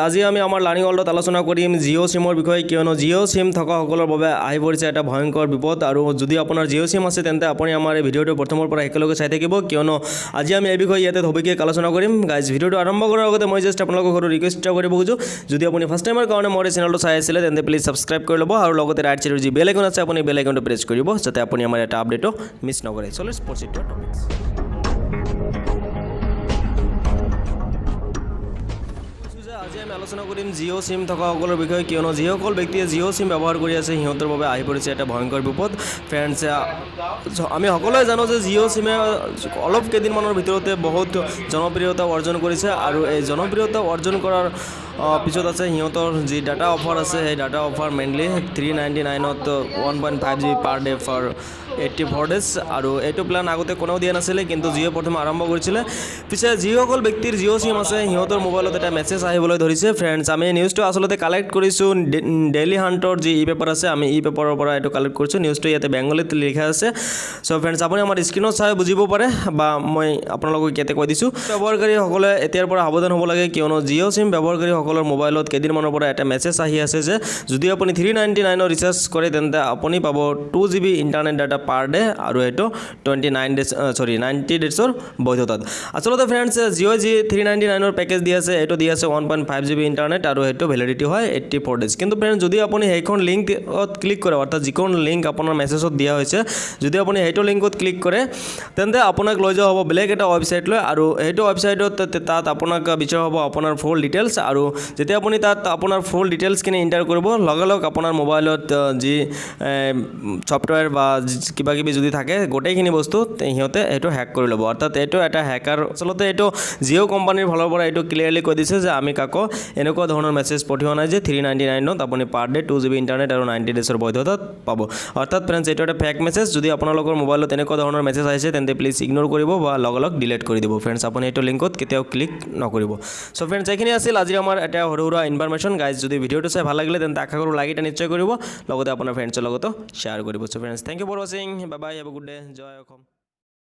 আজি আমি আমাৰ লাৰ্ণিং ৱৰ্ল্ডত আলোচনা কৰিম জিঅ' চিমৰ বিষয়ে, কিয়নো জিঅ' চিম থকাসকলৰ বাবে আহি পৰিছে এটা ভয়ংকৰ বিপদ। আৰু যদি আপোনাৰ জিঅ' চিম আছে, তেন্তে আপুনি আমাৰ এই ভিডিঅ'টো প্ৰথমৰ পৰা একেলগে চাই থাকিব, কিয়নো আজি আমি এই বিষয়ে ইয়াতে সবিশেষ আলোচনা কৰিম। গাইজ, ভিডিঅ'টো আৰম্ভ কৰাৰ আগতে মই জাষ্ট আপোনালোকক সৰু ৰিকুৱেষ্ট এটা কৰিব খোজোঁ। যদি আপুনি ফাৰ্ষ্ট টাইমৰ কাৰণে মোৰ এই চেনেলটো চাই আছিলে, তেন্তে প্লিজ ছাবস্ক্ৰাইব কৰি ল'ব আৰু লগতে ৰাইট চাইডৰ যি বেল আইকন আছে, আপুনি বেল আইকনটো প্ৰেছ কৰিব, যাতে আপুনি আমাৰ এটা আপডেটো মিছ নকৰে। So let's proceed to topics. কৈছোঁ যে আজি আমি আলোচনা কৰিম জিঅ' চিম থকাসকলৰ বিষয়ে, কিয়নো যিসকল ব্যক্তিয়ে জিঅ' চিম ব্যৱহাৰ কৰি আছে, সিহঁতৰ বাবে আহি পৰিছে এটা ভয়ংকৰ বিপদ। ফ্ৰেণ্ডছ, আমি সকলোৱে জানো যে জিঅ' চিমে অলপ কেইদিনমানৰ ভিতৰতে বহুত জনপ্ৰিয়তা অৰ্জন কৰিছে আৰু এই জনপ্ৰিয়তা অৰ্জন কৰাৰ পিছত আছে সিহঁতৰ যি ডাটা অফাৰ আছে। সেই ডাটা অফাৰ মেইনলি 399ত 1.5 GB per day for 84 days। আৰু এইটো প্লেন আগতে কোনেও দিয়া নাছিলে, কিন্তু জিঅ' প্ৰথমে আৰম্ভ কৰিছিলে। পিছে যিসকল ব্যক্তিৰ জিঅ' চিম আছে, সিহঁতৰ মোবাইলত এটা মেছেজ আহিবলৈ ধৰিছে। ফ্ৰেণ্ডছ, আমি নিউজটো আচলতে কালেক্ট কৰিছোঁ ডেইলি হাণ্টৰ যি ই পেপাৰ আছে, আমি ই পেপাৰৰ পৰা এইটো কালেক্ট কৰিছোঁ। নিউজটো ইয়াতে বেংগলীত লিখা আছে। চ' ফ্ৰেণ্ডছ, আপুনি আমাৰ স্ক্ৰীণত চাই বুজিব পাৰে বা মই আপোনালোকক ইয়াতে কৈ দিছোঁ। ব্যৱহাৰকাৰীসকলে এতিয়াৰ পৰা সাৱধান হ'ব লাগে, কিয়নো জিঅ' চিম ব্যৱহাৰকাৰীসকলৰ মোবাইলত কেইদিনমানৰ পৰা এটা মেছেজ আহি আছে যে যদি আপুনি 399ৰ ৰিচাৰ্জ কৰে, তেন্তে আপুনি পাব 2 GB internet data per day আৰু এইটো 29 days, sorry, 90 ডেজৰ বৈধতাত। আচলতে ফ্ৰেণ্ডছ, জিঅ' যি 399ৰ পেকেজ দি আছে, এইটো দি আছে 1.5 GB internet আৰু সেইটো ভেলিডিটি হয় 84 ডেজ। কিন্তু ফ্ৰেণ্ডছ, যদি আপুনি সেইখন লিংকত ক্লিক কৰে, অৰ্থাৎ যিখন লিংক আপোনাৰ মেছেজত দিয়া হৈছে, যদি আপুনি সেইটো লিংকত ক্লিক কৰে, তেন্তে আপোনাক লৈ যোৱা হ'ব বেলেগ এটা ৱেবছাইটলৈ আৰু সেইটো ৱেবছাইটত তাত আপোনাক বিচৰা হ'ব আপোনাৰ ফুল ডিটেইলছ। আৰু যেতিয়া আপুনি তাত আপোনাৰ ফুল ডিটেইলছখিনি এণ্টাৰ কৰিব, লগালগ আপোনাৰ মোবাইলত যি ছফ্টৱেৰ বা কিবা কিবি যদি থাকে, গোটেইখিনি বস্তু সিহঁতে সেইটো হেক কৰি ল'ব। অৰ্থাৎ এইটো এটা হেকাৰ। আচলতে এইটো জিঅ' কোম্পানীৰ ফালৰ পৰা এইটো ক্লিয়াৰলি কৈ দিছে যে আমি কাকো এনেকুৱা ধৰণৰ মেছেজ পঠিওৱা নাই যে 399ত আপুনি পাৰ ডে 2 জিবি ইণ্টাৰনেট আৰু 90 ডেজৰ বৈধতাত পাব। অৰ্থাৎ ফ্ৰেণ্ডছ, এইটো এটা ফেক মেছেজ। যদি আপোনালোকৰ মোবাইলত এনেকুৱা ধৰণৰ মেছেজ আহিছে, তেন্তে প্লিজ ইগন'ৰ কৰিব বা লগালগ ডিলিট কৰি দিব। ফ্ৰেণ্ডছ, আপুনি এইটো লিংকত কেতিয়াও ক্লিক নকৰিব। চ' ফ্ৰেণ্ডছ, এইখিনি আছিল আজিৰ আমাৰ এটা সৰু সুৰা ইনফৰমেশ্যন। গাইজ, যদি ভিডিঅ'টো চাই ভাল লাগিলে, তেন্তে আশা কৰোঁ লাইক এটা নিশ্চয় কৰিব, লগতে আপোনাৰ ফ্ৰেণ্ডছৰ লগতো শ্বেয়াৰ কৰিব। So friends, thank you for watching. Bye bye, have a good day. Joy Assam.